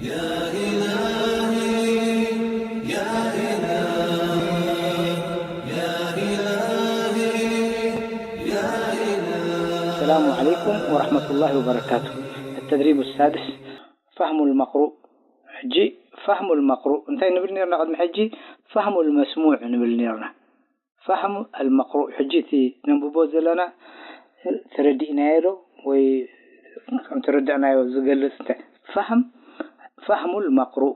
يا إلهي، يا إلهي، يا إلهي، يا إلهي. السلام عليكم ورحمة الله وبركاته. التدريب السادس، فهم المقروء. ሕጂ فهم المقروء እንታይ ንብል ነርና? ቅድሚ ሕጂ فهم المسموع ንብል ነርና። فهم المقروء። ሕጂ እቲ ነንብቦ ዘለና ተረዲእናዮ ዶ ወይ ከም ተረዳእናዮ ዝገልጽ እንታይ? فهم فهم المقروء።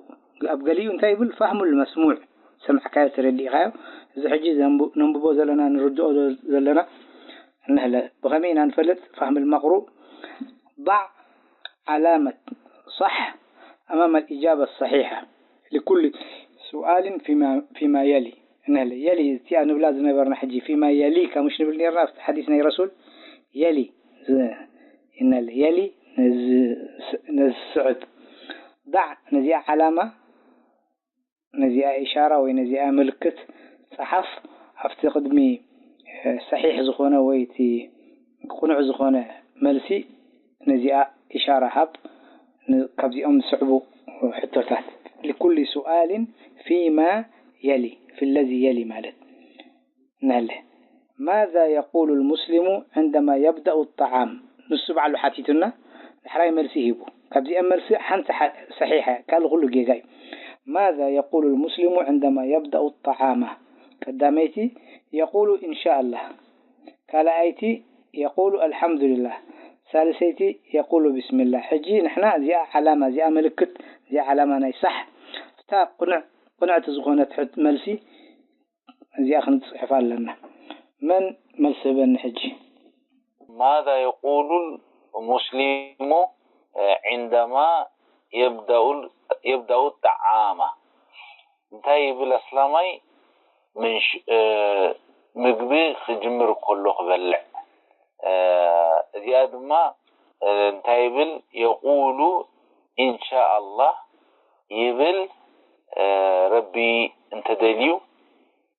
ኣብ ገሊኡ እንታይ ይብል? فهم المسموع። ሰምዕካዮ፣ ተረዲእካዮ። እዚ ሕጂ ዘንቡ-፣ ነንብቦ ዘለና፣ ንርድኦ ዶ ዘለና እንህለ። ብኸመይ ኢና ንፈልጥ? فهم المقروء: ضع علامة صح أمام الإجابة الصحيحة لكل سؤال فيما، فيما يلي። እንህለ፣ የሊ እቲኣ ንብላ ዝነበርና ሕጂ ፊማ የሊ፣ ከምሽ ንብል ነርና ኣብቲ ሓዲስ ናይ ረሱል። የሊ ዝ-፣ እንህለ፣ የሊ ነዚ ስ-፣ ነዚ ስዕብ። ዳዕ ነዚኣ ዓላማ፣ ነዚኣ ኢሻራ ወይ ነዚኣ ምልክት ጸሓፍ፣ ኣብቲ ቅድሚ፣ እ፣ ሰሒሕ ዝኾነ ወይ እቲ ቅኑዕ ዝኾነ መልሲ ነዚኣ ኢሻራ ሃብ። ን-፣ ካብዚኦም ዝስዕቡ ሕቶታት። لكل سؤال فيما يلي، في الذي يلي ማለት። ነለ። ماذا يقول المسلم عندما يبدأ الطعام؟ ንሱ ባዕሉ ሓቲቱና፣ ዳሕራይ መልሲ ሂቡ። ካብዚኣን መልሲ ሓንቲ ሓ-፣ ሰሒሐ፣ ካልእ ኩሉ ጌጋ እዩ። ماذا يقول المسلم عندما يبدأ الطعام؟ ቀዳመይቲ፣ يقول إن شاء الله። ካልኣይቲ፣ يقول الحمد لله። ሳልሰይቲ፣ يقول بسم الله። ሕጂ ንሕና እዚኣ ዓላማ፣ እዚኣ ምልክት፣ እዚኣ ዓላማ ናይ ሳሕ፣ እታ ቅኑዕ-፣ ቅንዕቲ ዝኾነት ሕት-፣ መልሲ፣ እዚኣ ክንጽሕፋ ኣለና። መን መልሲ ህበኒ ሕጂ? ماذا يقول المسلم عندما يبدأ، يبدأ الطعام؟ እንታይ ይብል ኣስላማይ ምን ሽ-፣ እ፣ ምግቢ ክጅምር ከሎ ክበልዕ? እ፣ እዚኣ ድማ፣ እ፣ እንታይ ይብል? የቁሉ ኢንሻኣላህ ይብል፣ እ፣ ረቢ እንተደልዩ።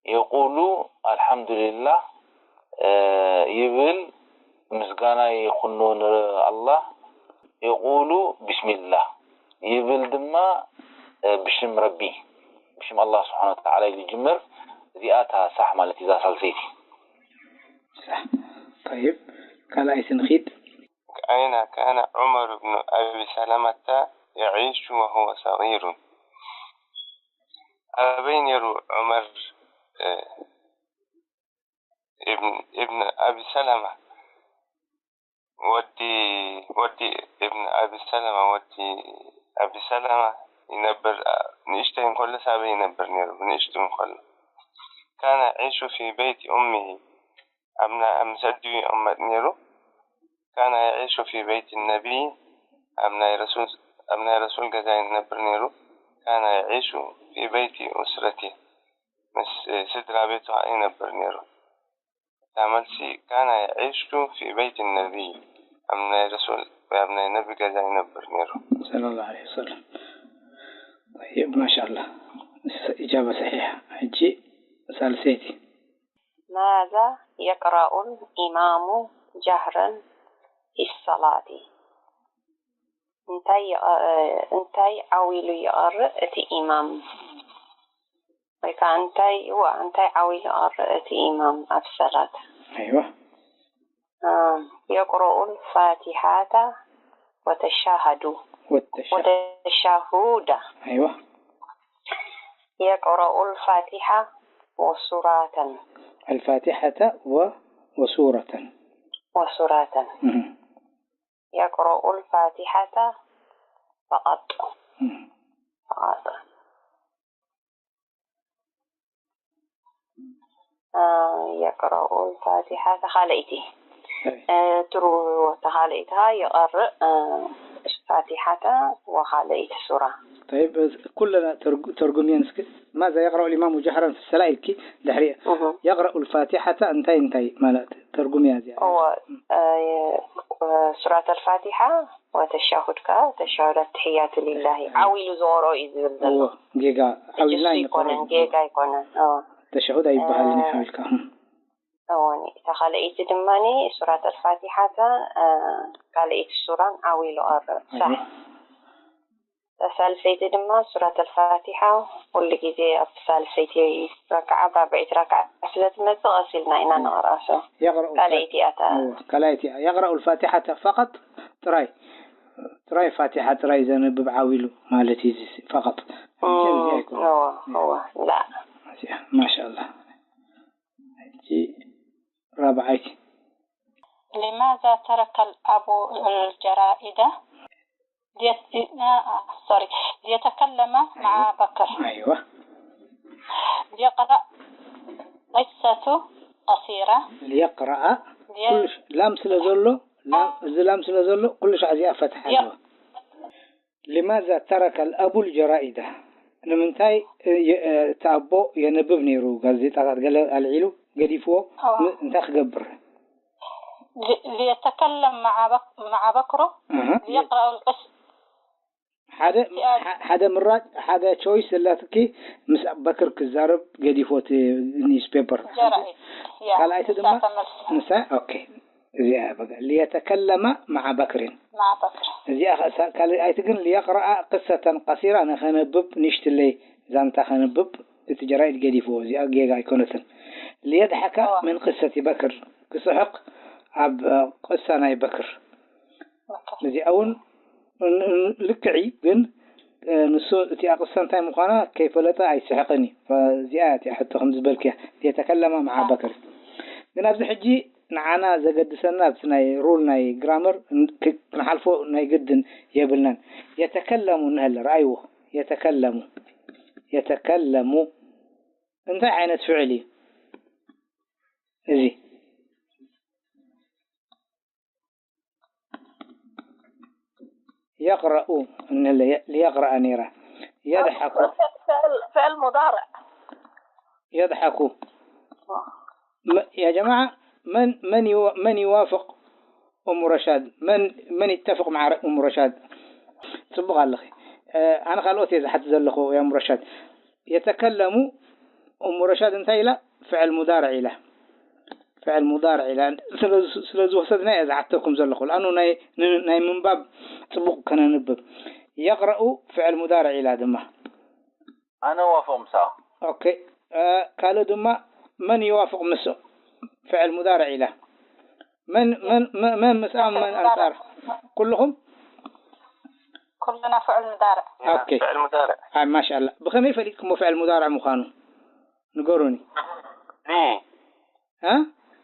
የቁሉ ኣልሓምዱሊላህ፣ እ፣ ይብል፣ ምስጋና ይኹኖ ንኣላህ። የቁሉ ቢስሚላህ ይብል ድማ፣ እ፣ ብሽም ረቢ፣ ብሽም ኣላህ ስብሓነ ወተዓላ ኢሉ ይጅምር። እዚኣ እታ ሳሕ ማለት እዩ፣ እዛ ሳልሰይቲ። ሳሕ። ጠይብ፣ ካልኣይቲ ንኺድ። أين كان عمر بن أبي سلمة يعيش وهو صغير؟ ኣበይ ነይሩ ዑመር፣ እ፣ ኢብን፣ ኢብን ኣቢ ሰለማ፣ ወዲ፣ ወዲ ኢብን ኣቢ ሰለማ፣ ወዲ ኣቢ ሰለማ ይነብር፣ እ፣ ንእሽተይ እንከሎስ ኣበይ ይነብር ነይሩ? ብንእሽቱ እንከሎ። كان يعيش في بيت أمه። ኣብ ና-፣ ኣብ ምስ ኣዲኡ ይቕመጥ ነይሩ። كان يعيش في بيت النبي። ኣብ ናይ ረሱል፣ ኣብ ናይ ረሱል ገዛ ይነብር ነይሩ። كان يعيش في بيت أسرته። ምስ ስድራ ቤቱ ከዓ ይነብር ነይሩ። እታ መልሲ፣ كان يعيش في بيت النبي። ኣብ ናይ ረሱል ወይ ኣብ ናይ ነቢ ገዛ ይነብር ነይሩ። ሰለላሁ ዐለይሂ ወሰለም። ጠይብ፣ ማሻአላህ። ኢጃባ ሰሒሕ። ሕጂ ሳልሰይቲ። ماذا يقرأ الإمام جهرا في الصلاة؟ እንታይ ይቐ-፣ እንታይ ዓው ኢሉ ይቐርእ እቲ ኢማም? ወይ ከዓ እንታይ፣ እዋ፣ እንታይ ዓው ኢሉ ይቐርእ እቲ ኢማም ኣብ ሰላት? ኣይዋ። آه، يقرأ الفاتحة والتشهد. والتشهد. والتشهد. أيوة. يقرأ الفاتحة وسورة. الفاتحة و-، وسورة. وسورة. مهم. يقرأ الفاتحة فقط. مهم. فقط. آه، يقرأ الفاتحة ካልኣይቲ። أي. آه، ትሩ-، ካልኣይቲ ይቐርእ፣ آه، الفاتحة وካልኣይቲ ሱራ። طيب، ኩለና ተርጉ-፣ ተርጉምየን እስኪ። ماذا يقرأ الإمام جهرا في الصلاة ኢልኪ ድሕሪኣ። እህ። يقرأ الفاتحة እንታይ እንታይ ማለት ተርጉምያ እዚኣ? እወ፣ آه، ሱራት ኣልፋቲሓ ወተሻሁድ ከኣ ተሻሁድ ኣትሕያቱ ሊላሂ። ዓው ኢሉ ዝቐርኦ እዩ ዝብል ዘሎ። እዎ፣ ጌጋ፣ ዓው ኢልና እሱ ኣይንቀርኦ። ኣይኮነን፣ ጌጋ ኣይኮነን። እዎ። ተሻሁድ ኣይበሃልን እዩ፣ እ፣ ሓው ኢልካ። እም። እወኒ፣ እታ ካልኣይቲ ድማኒ ሱራት ኣልፋቲሓ እታ፣ እ፣ ካልኣይቲ ሱራን ዓው ኢሉ ቀርእ። ሳሕ። ኣይዋ። ሳልሰይቲ ድማ ሱረት ኣልፋቲሓ ኩሉ ግዜ ኣብቲ ሳልሰይቲ ረክዓ፣ ኣብ ራብዐይቲ ረክዓ ስለ ትመጽእ ቀስ ኢልና ኢና ነቕርኣ። እሱ يقرأ ካልኣይቲ እያ እታ። እወ፣ ካልኣይቲ እያ። يقرأ الفاتحة فقط ጥራይ፣ ጥራይ ፋቲሓ ጥራይ ዘንብብ ዓው ኢሉ ማለት እዩ። እዚ ፈቐጥ እም፣ እዚኣ ኣይኮነን። እወ፣ እወ፣ ላ። እዚኣ፣ ማሻኣላ። ሕጂ ራብዓይቲ። لماذا ترك الأب الجرائد؟ ليت-، آه، سوري، ليتكلم مع بكر. ኣይዋ። ليقرأ قصة قصيرة. ليقرأ لي-، ኩሉ ሽ-፣ ላም ስለ ዘሎ፣ ላም፣ እዚ ላም ስለ ዘሎ ኩሉ ሻዕ እዚኣ ፈትሓ ኣለዋ። لماذا ترك الأب الجرائد؟ ንምንታይ፣ እ፣ የ-፣ እ፣ እቲ ኣቦ የንብብ ነይሩ ጋዜጣታት ገለ ኣልዒሉ ገዲፍዎ? ኣዋ። ን-፣ እንታይ ክገብር? ل-، ليتكلم مع بك-، مع بكر، ኣሃ። ليقرأ القصة. ሓደ፣ ያ- ሓ-፣ ሓደ ምራጭ፣ ሓደ ቾይስ ዘላትኪ ምስ በክር ክዛረብ ገዲፍዎ እቲ ኒውስፔፐር። ጀራኢድ፣ ያ፣ ካልኣይቲ ንሳ ድማ ተመልሳ። ንሳ፣ ኦኬ። እዚኣ በቃ፣ ليتكلم مع بكر። مع بكر። እዚኣ ኸ-፣ ሳ-፣ ካልኣይቲ ግን ليقرأ قصة قصيرة ንኸነብብ ንሽትለይ ዛንታ ኸነብብ እቲ ጀራኢድ ገዲፍዎ። እዚኣ ጌጋ ኣይኮነትን። ليضحك እዋ። من قصة بكر ክስሕቕ ኣብ፣ እ፣ ቅሳ ናይ በክር። በክር። እዚኣ እውን ን-፣ ን-፣ ልክዕ እዩ፣ ግን፣ እ፣ ንሱ እቲኣ ቅሳ እንታይ ምዃና ከይፈለጠ ኣይስሕቕን እዩ። ፈ-፣ እዚኣ እያ እቲኣ ሕቶ ከም ዝበልክያ፣ ليتكلم مع بكر። ግን ኣብዚ ሕጂ ንዓና ዘገድሰና ኣብቲ ናይ ሩል ናይ ግራመር ን-፣ ክ-፣ ክንሓልፎ ናይ ግድን የብልናን። يتكلم ንሀለ፣ ረኣይዎ። يتكلم። يتكلم። እንታይ ዓይነት ፍዕል እዩ እዚ? يقرأ እንለ የ-፣ ليقرأ ነይራ። يضحك. فعل، فعل مضارع. يضحك. م-، يا جماعة، من، من يوا-، من يوافق أم رشاد؟ من، من يتفق مع ر-، أم رشاد؟ ጽቡቕ ኣለኺ። እ፣ ኣነ ካልኦት እየ ዝሓትት ዘለኹ፣ يا أم رشاد. يتكلم أم رشاد እንታይ ኢላ؟ ፍዕል ሙዳርዕ ኢላ። ፍዕል ሙዳርዕ ኢላ። ስለ፣ ስለ ዝወሰድና እየ ዝሓተኩም ዘለኹ። ለኣኑ ናይ፣ ን-፣ ናይ ምንባብ ጽቡቕ ከነንብብ። يقرأ ፍዕል ሙዳርዕ ኢላ ድማ። ኣነ ዋፍቕ ምሳኻ። ኦኬ። እ፣ ካልእ ድማ መን ይዋፍቕ ምስ ፍዕል ሙዳርዕ ኢላ? መን፣ መን፣ መ-፣ መን ምስኣ ፍዕል መን ሙዳርዕ። ኣንጻር? ኩልኹም? ኩልና ፍዕል ሙዳርዕ። ኦኬ። ፍዕል ሙዳርዕ። ኣይ፣ ማሻኣላ። ብኸመይ ፈሊጥኩሞ ፍዕል ሙዳርዕ ምዃኑ? ንገሩኒ። ሊ-፣ እ?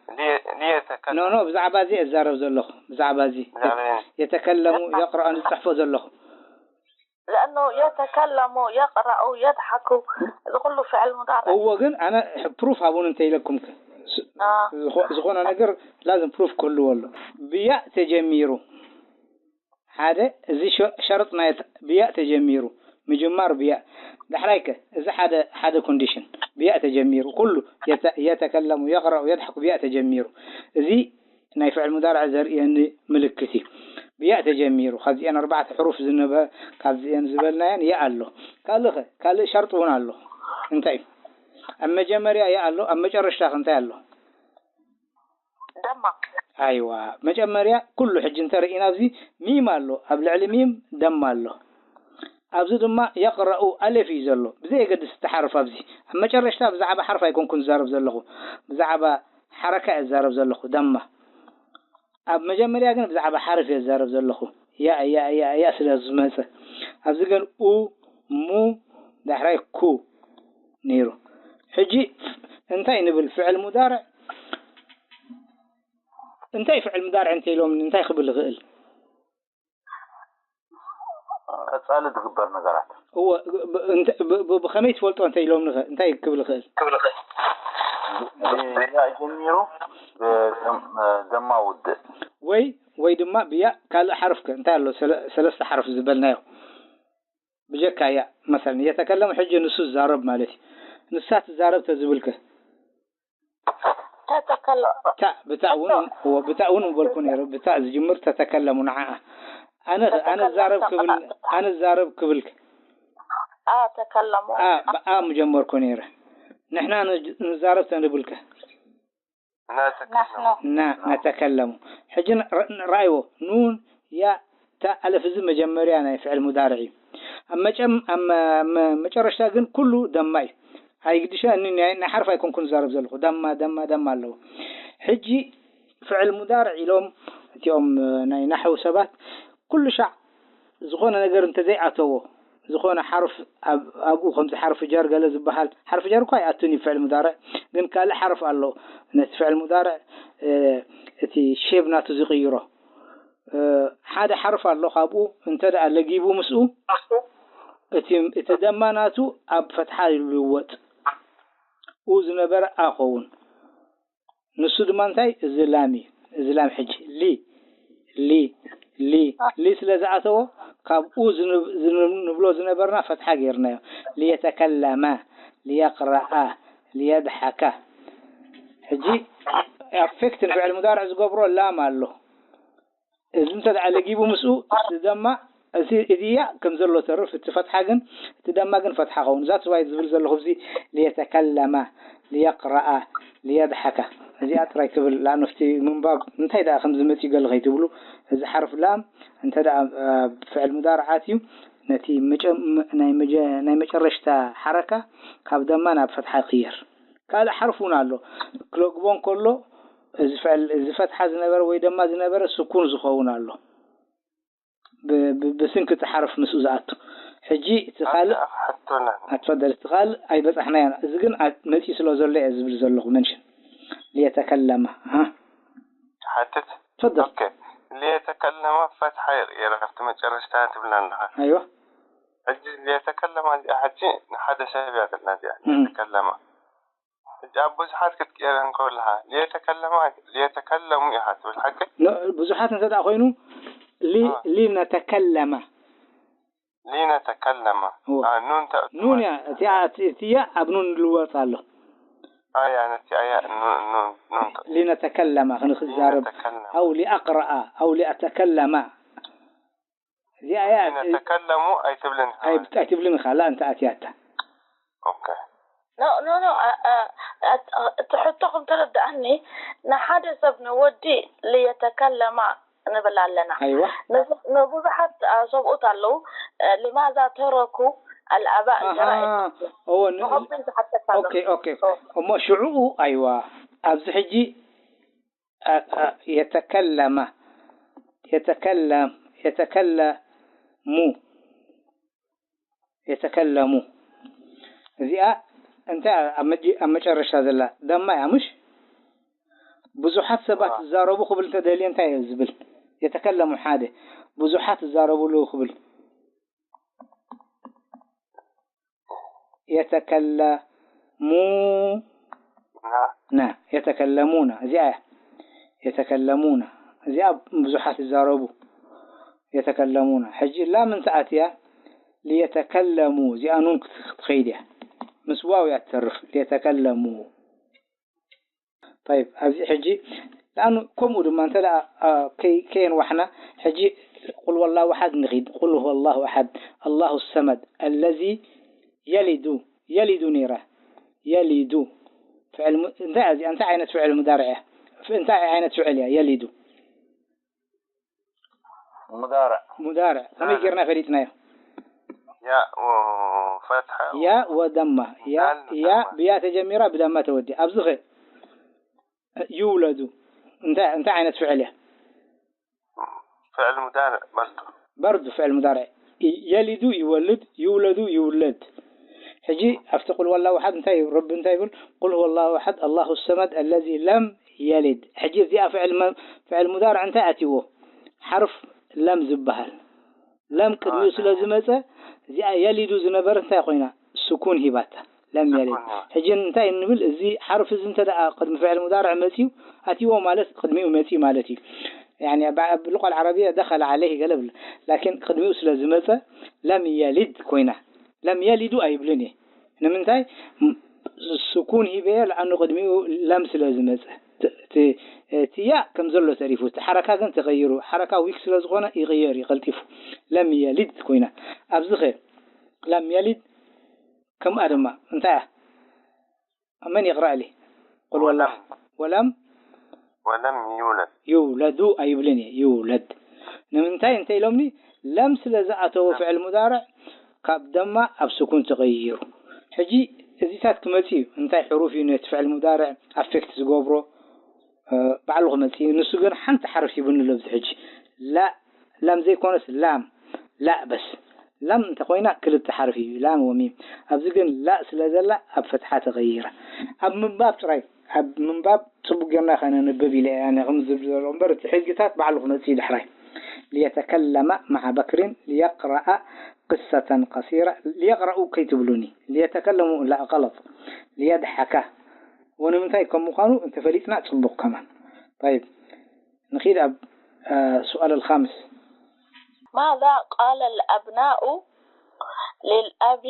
ሊ-፣ ሊ-፣ የተከ-፣ ኖ፣ ኖ፣ ብዛዕባ እዚ እዛረብ ዘለኹ። ብዛዕባ እዚ። ብዛዕባ እዚ። የተከለሙ፣ የቕረኦ፣ ዝጽሕፎ ዘለኹ። لأنه يتكلم، يقرأ، يضحك، እዚ ኩሉ ፍዕል ሙዳርዕ። እዎ፣ ግን ኣነ ፕሩፍ ሃቡን እንተ ኢለኩም ከ? ስ-፣ አ። ዝኾ-፣ ዝኾነ ነገር ላዝም ፕሩፍ ክህልዎ ኣሎ። ብያእ ተጀሚሩ። ሓደ፣ እዚ ሸ-፣ ሸርጥ ናይ ተ-፣ ብያእ ተጀሚሩ። ምጅማር ብያእ። ዳሕራይ ከ፣ እዚ ሓደ፣ ሓደ ኮንዲሽን። ብያእ ተጀሚሩ። ኩሉ የተ-፣ የተከለሙ፣ የቕረኡ፣ የድሓኩ ብያእ ተጀሚሩ። እዚ ናይ ፍዕል ሙዳርዕ ዘርእየኒ ምልክት እዩ። ብያእ ተጀሚሩ። ካብዚአን ኣርባዕተ ሕሩፍ ዝነበ-፣ ካብዚአን ዝበልናየን ያእ ኣሎ። ካልእ ኸ? ካልእ ሸርጥ እውን ኣሎ። እንታይ እዩ? ኣብ መጀመርያ ያእ ኣሎ፣ ኣብ መጨረሽታ ኸ እንታይ ኣሎ? ደማ። ኣይዋ፣ መጀመርያ ኩሉ ሕጂ እንተርኢና ኣብዚ ሚም ኣሎ፣ ኣብ ልዕሊ ሚም ደማ ኣሎ። ኣብዚ ድማ የቕረኡ ኣሌፍ እዩ ዘሎ። ብዘየገድስ እቲ ሓርፍ ኣብዚ። ኣብ መጨረሽታ ብዛዕባ ሓርፍ ኣይኮንኩን ዝዛረብ ዘለኹ። ብዛዕባ ሓረካ እየ ዝዛረብ ዘለኹ፣ ደማ። ኣብ መጀመርያ ግን ብዛዕባ ሓርፍ እየ ዝዛረብ ዘለኹ። ያእ፣ ያእ፣ ያእ፣ ያእ ስለ ዝመጸ። ኣብዚ ግን ኡ፣ ሙ፣ ዳሕራይ ኩ ነይሩ። ሕጂ እንታይ ንብል? ፍዕል ሙዳርዕ፣ እንታይ ፍዕል ሙዳርዕ እንተ ኢሎም እንታይ ክብል ይኽእል? ቀጻሊ ዝግበር ነገራት። እወ፣ ብ-፣ እንተ-፣ ብ-፣ ብ-፣ ብኸመይ ትፈልጦ እንተ ኢሎምኒ ኸ እንታይ ክብል ይኽእል? ክብል ይኽእል። ብ-፣ ብያ ጀሚሩ፣ ብ-፣ ደም-፣ ደማ ውድእ። ወይ፣ ወይ ድማ ብያ ካልእ ሓርፍ ከ እንታይ ኣሎ? ሰለ-፣ ሰለስተ ሓርፍ ዝበልናዮ። ብጀካ ያ፣ መሰለን፣ የተከለም ሕጂ ንሱ ዝዛረብ ማለት እዩ። ንሳ ትዛረብ ተዝብል ከ? ተተከለ-፣ ታ፣ ብታ እውን፣ እዎ፣ ብታ እውን ምበልኩ ነይሩ። ብታ ዝጅምር ተተከለሙ ንዓኣ። ኣነ፣ ኣነ ተተከለም ዛረብ ክብል፣ ተቀ-፣ ኣነ ዛረብ ክብል ከ? ኣ፣ ተከለሙ። ኣ፣ ብኣ ምጀመርኩ ነይረ። ንሕና ንጅ-፣ ንዛረብ ተንብል ከ? ናተከለሙ። ናሕኑ። ና-፣ ናተከለሙ። ሕጂ ን-፣ ር-፣ ን-፣ ረኣይዎ። ኑን፣ ያ፣ ታ፣ ኣለፍ፣ እዚ መጀመርያ ናይ ፍዕል ሙዳርዕ እዩ። ኣብ መጨም ኣብ መ- መ- መጨረሽታ ግን ኩሉ ደማ እዩ። ኣይግድሸ እኒ ናይ ናይ ሓርፍ ኣይኮንኩን ዝዛረብ ዘለኹ፣ ደማ ደማ ደማ ኣለዎ። ሕጂ ፍዕል ሙዳርዕ ኢሎም እቲኦም ናይ ናሕው ሰባት፣ ኩሉ ሻዕ ዝኾነ ነገር እንተዘይኣተዎ፣ ዝኾነ ሓርፍ ኣብ ኣብኡ ከምዚ ሓርፍ ጀር ገለ ዝበሃል፣ ሓርፍ ጀር እኳ ኣይኣቱን እዩ ፍዕል ሙዳርዕ፣ ግን ካልእ ሓርፍ ኣሎ ነቲ ፍዕል ሙዳርዕ እቲ ሼብ ናቱ ዝቕይሮ። ሓደ ሓርፍ ኣሎ ካብኡ እንተ ደኣ ለጊቡ ምስኡ እቲ እቲ ደማ ናቱ ኣብ ፈትሓ ይልወጥ። ኡ ዝነበረ ኣ ኸውን። ንሱ ድማ እንታይ? እዚ ላም እዩ። እዚ ላም ሕጂ ሊ ሊ ሊ ሊ ስለ ዝኣተዎ ካብ ኡ ዝንብ- ዝንብ- ንብሎ ዝነበርና ፈትሓ ጌርናዮ። ሊየተከለማ፣ ሊየቅረኣ፣ ሊየድሓካ። ሕጂ ኣፌክት ንፍዕል ሙዳርዕ ዝገብሮ ላም ኣሎ። እዚ እንተ ደኣ ለጊቡ ምስኡ እቲ ደማ እቲ እቲ ያ ከም ዘሎ ተርፍ፣ እቲ ፈትሓ ግን እቲ ደማ ግን ፈትሓ ኸውን። ዛት ዋይ ዝብል ዘለኹ እዚ ሊየተከለማ፣ ሊየቅረኣ፣ ሊየድሓካ እዚኣ ጥራይ ክብል ለኣኑ እቲ ምንባብ እንታይ ደኣ ከም ዝመጽእ ገለ ከይትብሉ። እዚ ሓርፍ ላም እንተ ደኣ ፍዕል ሙዳርዓት እዩ ነቲ መጨ- ናይ መጀ- ናይ መጨረሽታ ሓረካ ካብ ደማ ናብ ፈትሓ ይቕየር። ካልእ ሓርፍ እውን ኣሎ። ክለግቦ እንከሎ እዚ ፍዕል እዚ ፈትሓ ዝነበረ ወይ ደማ ዝነበረ ስኩን ዝኸውን ኣሎ። ብ- ብ- ብስንኪ እቲ ሓርፍ ምስኡ ዝኣቱ። ሕጂ እቲ ካልእ ኣትፈደል እቲ ካልእ ኣይበጻሕናዮን። እዚ ግን ኣ- መጺኡ ስለ ዘሎ እየ ዝብል ዘለኹ መንሽን ሊየተከለማ። ኣሃ። ሓትት ትፈደል። ኦኬ። ሊየተከለማ ፈትሓ ይቕየር ኣብቲ መጨረሽታ ትብላ ኣለኻ። ኣይዋ። ሕጂ ሊየተከለማ እዚኣ ሕጂ ንሓደ ሰብ እያ ዘላ እዚኣ እም። ሊየተከለማ። ሕጂ ኣብ ብዙሓት ክትቅየር እንከለኻ ሊየተከለማ ሊየተከለሙ ኢኻ ትብል ሓቂ? ኖ፣ ብዙሓት እንተ ደኣ ኮይኑ ሊ- ሊነተከለማ። ሊነተከለማ። እወ። ኣ፣ ኑን ተእቱ ኑን ማለት እያ፣ እቲኣ እቲ- እቲያ ኣብ ኑን ልወጥ ኣሎ። ኣያ ነቲ ኣያ ኑን ኑን ኑን ተእቱ። ሊነተከለማ ክንክዛረብ ሊነተከለማ። ኣው ሊኣቅረኣ ኣው ሊኣተከለማ። እዚኣ እያ። ሊነተከለሙ ኣይትብልን ኢኻ ኣይ- ማለት። ኣይትብልን ኢኻ ላ እንተ ኣትያታ። ኦኬ። ኖ ኖ ኖ ኣ- ኣ- ኣት- እቲ ሕቶ ከም ተረድኣኒ ንሓደ ሰብ ንወዲ ልየተከለማ ንብል ኣለና። ኣይዋ። ንብ- ንብዙሓት ኣ፣ ሰብኡት ኣለዉ እ፣ ልማዛ ተረኩ ኣልኣባእ ኣሃ። ዘራኢ እወ ን- ንኸብዱ ዝሓተካ ኣሎ። ኦኬ ኦኬ። እሞ ሽዕኡ ኣይዋ ኣብዚ ሕጂ ኣ- ኣ- የተከለማ የተከለም የተከለሙ የተከለሙ እዚኣ እንታይ ኣብ መጀ- ኣብ መጨረሻ ዘላ ደማ እያ ምሽ? ብዙሓት ሰባት ዝዛረቡ ክብል እንተደልየ እንታይ እየ ዝብል? የተከለሙ ሓደ ብዙሓት ዝዛረቡ ኣለዉ ክብል የተከለሙ ና የተከለሙና እዚኣ እያ። የተከለሙና እዚኣ ብዙሓት ይዛረቡ። የተከለሙና ሕጂ ላም እንተ ኣትያ ሊየተከለሙ እዚኣ ኑን ክት- ክትኸይድ እያ። ምስ ዋው እያ ትተርፍ። ሊየተከለሙ طيب ኣብዚ ሕጂ لأنه ከምኡ ድማ እንተ ደኣ ከየንዋሕና ሕጂ قل هو الله أحد ንኺድ قل هو الله أحد الله الصمد الذي يلد يلد ነይራ يلد ፍዕል እንታይ እዚኣ እንታይ ዓይነት ፍዕል ሙዳርዕ እያ እንታይ ዓይነት ፍዕል እያ يلد ሙዳርዕ ሙዳርዕ ከመይ ጌርና ፈሊጥናዮ ያ ፈትሐ ያ ወደማ ያ ያ ብያ ተጀሚራ ብደማ ተወዲ ኣብዚ ኸ ይውለዱ እንታይ እንታይ ዓይነት ፍዕል እያ ፍዕል ሙዳርዕ በርዱ በርዱ ፍዕል ሙዳርዕ የሊዱ ይወልድ ይውለዱ ይውለድ ሕጂ ኣብቲ ቁል ወላ ውሓድ እንታይ ረቢ እንታይ ይብል ቁል ወላ ውሓድ ኣላሁ ሰመድ ኣለዚ ለም የሊድ ሕጂ እዚኣ ፍዕል ፍዕል ሙዳርዕ እንታይ ኣትይዎ ሓርፍ ለም ዝበሃል ለም ቅድሚኡ ስለ ዝመፀ እዚኣ የሊዱ ዝነበረት እንታይ ኮይና ስኩን ሂባታ ለም የሊድ ሕጂ እንታይ እንብል እዚ ሓርፍ እዚ እንተ ደኣ ቅድሚ ፍዕል ሙዳርዕ መፅዩ ኣትይዎ ማለት ቅድሚኡ መፅዩ ማለት እዩ يعني باللغة العربية دخل عليه ገለ ብል ላኪን ቅድሚኡ ስለ ዝመፀ ለም የሊድ ኮይና ለም የሊዱ ኣይብልን እየ ንምንታይ ስኩን ሂበዮ ለኣኑ ቅድሚኡ ለም ስለ ዝመፀ እቲ ያ ከም ዘሎ ተሪፉ እቲ ሓረካ ግን ተቀይሩ ሓረካ ዊክ ስለ ዝኾነ ይቅየር እዩ ቀልጢፉ ለም የሊድ ኮይና ኣብዚ ኸ ለም የሊድ ከምኣ ድማ እንታይ እያ መን ይቕረእ ሊ ቁል ወላ ወለም ወለም ይውለድ ይውለዱ ኣይብልን እየ ይውለድ ንምንታይ እንተ ኢሎምኒ ለም ስለ ዝኣተወ ፍዕል ሙዳርዕ ካብ ደማ ኣብ ስኩን ተቐይሩ። ሕጂ እዚታት ክመጽእ እዩ። እንታይ ሕሩፍ እዩ ነቲ ፍዕል ሙዳርዕ ኣፌክት ዝገብሮ? እ፣ ባዕሉ ክመጽእ እዩ። ንሱ ግን ሓንቲ ሓርፍ ሂቡኒ ኣሎ ኣብዚ ሕጂ። ላ፣ ላም ዘይኮነስ ላም። ላእ በስ። ላም እንተኾይና ክልተ ሓርፍ እዩ፣ ላም ወሚም። ኣብዚ ግን ላእ ስለ ዘላ ኣብ ፈትሓ ተቐይራ። ኣብ ምንባብ ጥራይ፣ ኣብ ምንባብ ጽቡቕ ጌርና ከነንብብ ኢለ እየ ኣነ ከም ዝብል ዘሎ እምበር፣ እቲ ሕግታት ባዕሉ ክመጽእ እዩ ዳሕራይ። ሊየተከለመ መዓ በክሪን ሊየቅረአ ቅሰተን ቀሲራ፣ ሊየቅረኡ ከይትብሉኒ። ሊየተከለሙ ላ፣ ቀለጥ። ሊየድሓካ። ወንምንታይ ከም ምዃኑ እንተፈሊጥና ጽቡቕ ከማን። ጠይብ፣ ንኺድ ኣብ፣ እ፣ ሱኣል ኣልኻምስ። ماذا قال الأبناء للأب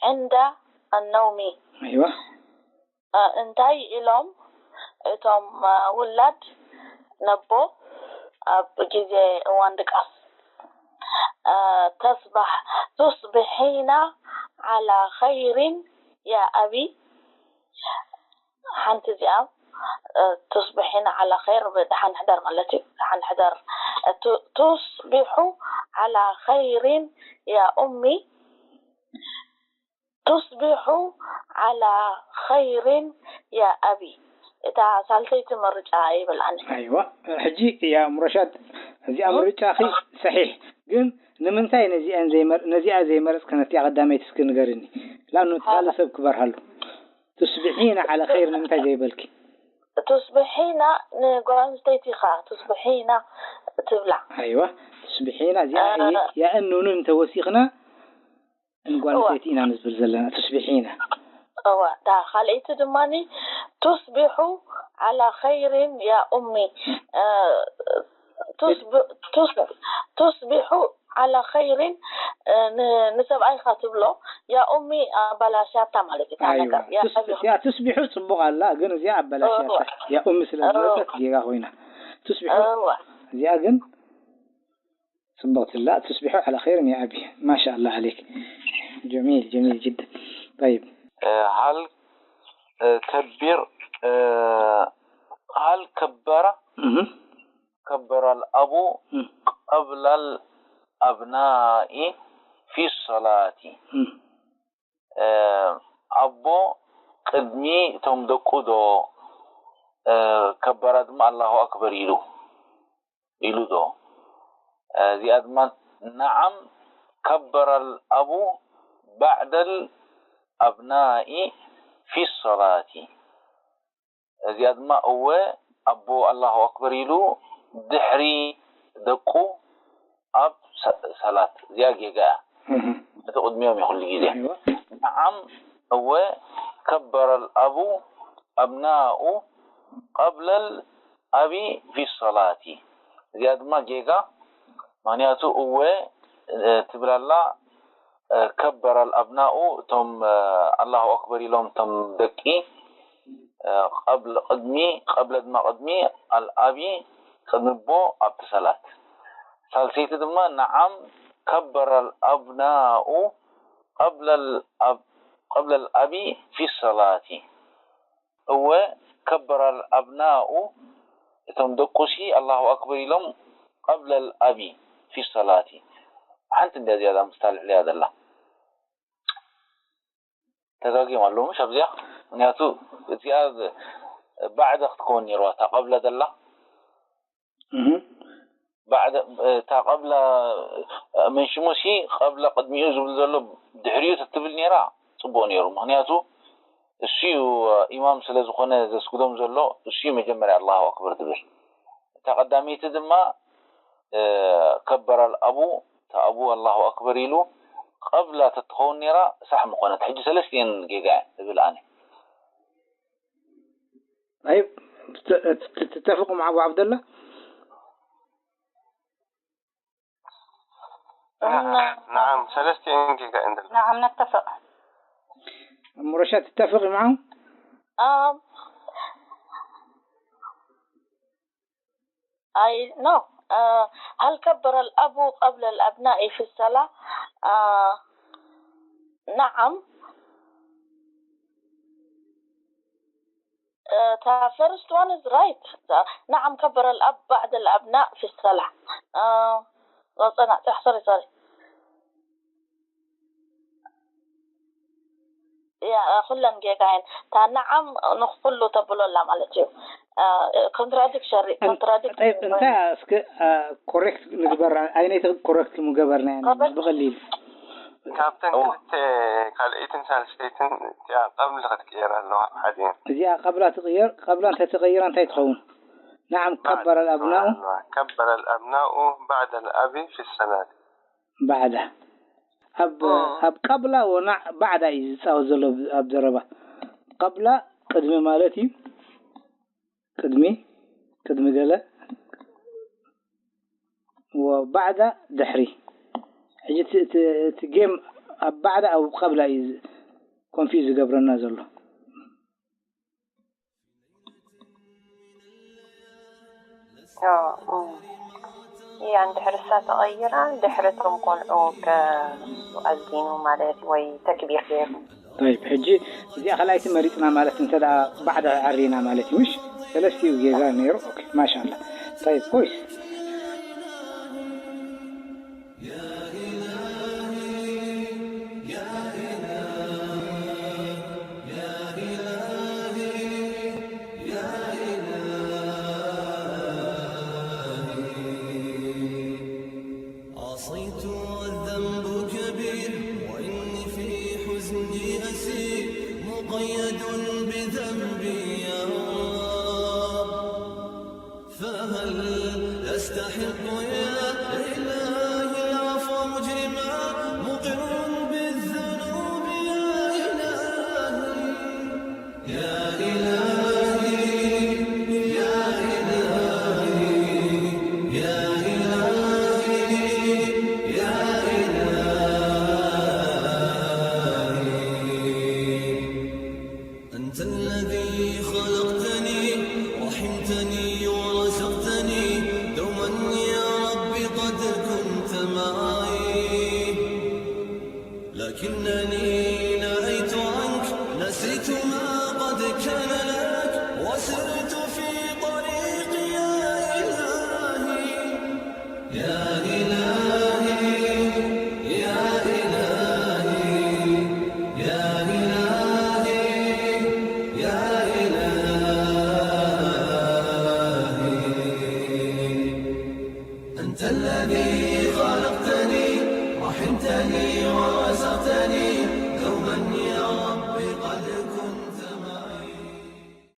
عند النوم؟ ኣይዋ። እ፣ እንታይ ኢሎም እቶም፣ እ፣ ውላድ ነቦ ኣብ ግዜ እዋን ድቃስ? እ፣ ተስባሕ፣ تصبحين على خير يا أبي. ሓንቲ እዚኣ፣ እ፣ تصبحين على خير፣ ብደሓን ሕደር ማለት እዩ። ደሓን ሕደር። እ፣ ቱ-፣ تصبح على خير يا أمي. تصبح على خير يا أبي. እታ ሳልሰይቲ ምርጫ ይብል ኣነ። ኣይዋ፣ ሕጂ ያ ሙረሻድ፣ እዚኣ እ? ምርጫኺ ሰሒሕ፣ ግን ንምንታይ ነዚኣን ዘይመር-፣ ነዚኣ ዘይመረጽኪ ነቲኣ ቀዳመይቲ እስኪ ንገርኒ። ላኑ እቲ ካልእ ሰብ ክበርሃሉ። ቱስቢሒና ዓለ ኸይር ንምንታይ ዘይበልኪ? ቱስቢሒና ንጓል ኣንስተይቲ ኢኻ፣ ቱስቢሒና ትብላ። ኣይዋ፣ ቱስቢሒና እዚኣ እ፣ እየ-፣ ያእን ኑንን እንተወሲኽና ንጓል እዋ። ኣንስተይቲ ኢና ንዝብል ዘለና፣ ቱስቢሒና። እዋ፣ እታ ካልኣይቲ ድማኒ ቱስቢሑ ዓላ ኸይሪን ያ ኡሚ። እ፣ ቱስብ-፣ ቱስ-፣ ቱስቢሑ ዓላ ኸይሪን፣ እ፣ ን-፣ ንሰብኣይኻ ትብሎ፣ ያ ኡሚ ኣባላሽያታ ማለት እዩ፣ እታ ኣይዋ፣ ነገር። ያ ቱስ-፣ ኣቢ-፣ እዚኣ ቱስቢሑ ጽቡቕ ኣላ፣ ግን እዚኣ ኣባላሽያታ። እዋ። ያ ኡሚ ስለ ዝበለት እዋ። ጌጋ ኮይና። ቱስቢሑ እዋ። እዚኣ ግን ጽብቕቲ ኣላ። ቱስቢሑ ዓላ ኸይሪን ያ ኣቢ። ማሻ ኣላ ዓለይክ። ጀሚል፣ ጀሚል ጅደን። ጠይብ። እ፣ ሃል፣ እ፣ ከቢር፣ እ፣ ሃል ከበረ እህ። كبر الأب م. قبل الأبناء في الصلاة. م. እ፣ ኣቦ ቅድሚ እቶም ደቁ ዶ፣ እ፣ ከበረ ድማ ኣላሁ ኣክበር ኢሉ፣ ኢሉ ዶ? እ፣ እዚኣ ድማ نعم كبر الأب بعد الأبناء في الصلاة. እዚኣ ድማ እወ ኣቦ ኣላሁ ኣክበር ኢሉ ድሕሪ ደቁ ኣብ ሰ-፣ ሰላት። እዚኣ ጌጋ እያ። እህ። እቲ ቅድሚኦም እዩ ኩሉ ግዜ። ኣይዋ። نعم እወ كبر الأب أبناء قبل الأب في الصلاة. እዚኣ ድማ ጌጋ፣ ምኽንያቱ እወ፣ እ፣ ትብል ኣላ፣ እ፣ ከበረ ኣልኣብናኡ፣ እቶም፣ እ፣ ኣላሁ ኣክበር ኢሎም እቶም ደቂ፣ እ፣ ቀብል-፣ ቅድሚ፣ ቀብለ ድማ ቅድሚ፣ ኣልኣቢ ቅድሚ ኣቦ ኣብቲ ሰላት። ሳልሰይቲ ድማ ነዓም ከበረ ኣልኣብናኡ ቀብለ ኣልኣብ-፣ ቀብለ ኣልኣቢ ፊ ሰላቲ። እወ ከበረ ኣልኣብናኡ፣ እቶም ደቁሲ ኣላሁ ኣክበር ኢሎም ቀብለ ኣልኣቢ ፊ ሰላቲ። ሓንቲ እንድያ እዚኣ ምስታ ልዕሊያ ዘላ። ተጋጊዮም ኣለዉ፣ ምሽ ኣብዚኣ? ምኽንያቱ እዚኣ ባዕደ ክትከውን ነይርዋ፣ እታ ቀብለ ዘላ። እህ። ባዕደ፣ እታ ቀብለ፣ ምን ሽሙሲ ቀብለ ቅድሚኡ ዝብል ዘሎ ድሕሪኡ ተትብል ነይራ ጽቡቕ ነይሩ። ምኽንያቱ እሱ እዩ ኢማም ስለ ዝኾነ ዘስግዶም ዘሎ፣ እሱ እዩ መጀመርያ ኣላሁ ኣክበር ዝብል። እታ ቀዳመይቲ ድማ፣ እ፣ ከበረ ኣልኣቡ፣ እታ ኣቡ ኣላሁ ኣክበር ኢሉ ቀብላ ተትኸውን ነይራ ሳሕ ምኾነት። ሕጂ ሰለስቲኤን ጌጋ እየን እብል ኣነ። طيب، ت-، ت-، تتفق مع أبو عبد الله؟ نعم، نعم، ሰለስቲኤን ጌጋ እየን። نعم، نتفق. أم رشا، تتفقي معه؟ آم، أي، نو. آه، هل كبر الأب قبل الأبناء في الصلاة؟ آه، نعم. آه، تا first one is right. نعم، كبر الأب بعد الأبناء في الصلاة. آه، غلطانة. صح، sorry، sorry. ኩለን ጌጋ እየን። እታ ነዓም ንኩሉ ተብሎ ኣላ ማለት እዩ። ኮንትራዲክሽን። ኮንትራዲክሽን። እንታይ እስኪ ኮሬክት ንግበር? ኣይነይቲ ኮሬክት ምገበርና ብቐሊሉ። ካብተን ክልተ ካልኣይትን ሳልሰይትን እቲኣ ቀብሊ ክትቅየር ኣለዋ። ሓደ እዚኣ ቀብላ ትቕየር። ቀብላ እንተተቐይራ እንታይ ትኸውን? نعم كبر الأبناء كبر الأبناء بعد الأب في الصلاة. بعد ኣብ ኣብ ቀብላ ወናዕ ባዕዳ እዩ ዝፃወት ዘሎ ኣብ ዘረባ። ቀብላ ቅድሚ ማለት እዩ። ቅድሚ ቅድሚ ገለ ወባዕዳ ድሕሪ። ሕጂ እቲ ጌም ኣብ ባዕዳ ኣብ ቀብላ እዩ ኮንፊውዝ ዝገብረና ዘሎ። እያ እንድሕር እሳ ተቐይራ ድሕሪ እቶም ቆልዑ ኣዚኑ ማለት ወይ ተክቢር ገይሩ። طيب ሕጂ እዚኣ ካልኣይቲ መሪፅና ማለት እንተ ደኣ ባዕዳ ዓሪና ማለት እዩ ምሽ? ሰለስቲኡ ጌጋ ነይሩ። ኦኬ ማሻላ። طيب ኮይስ عصيت والذنب كبير وإني في حزني أسير مقيد بذنبي يا رب فهل أستحق يا إلهي العفو مجرما مقر بالذنوب يا إلهي يا إلهي يا إلهي يا إلهي يا إلهي أنت الذي خلقتني رحمتني ورزقتني دوما يا رب قد كنت معي لكنني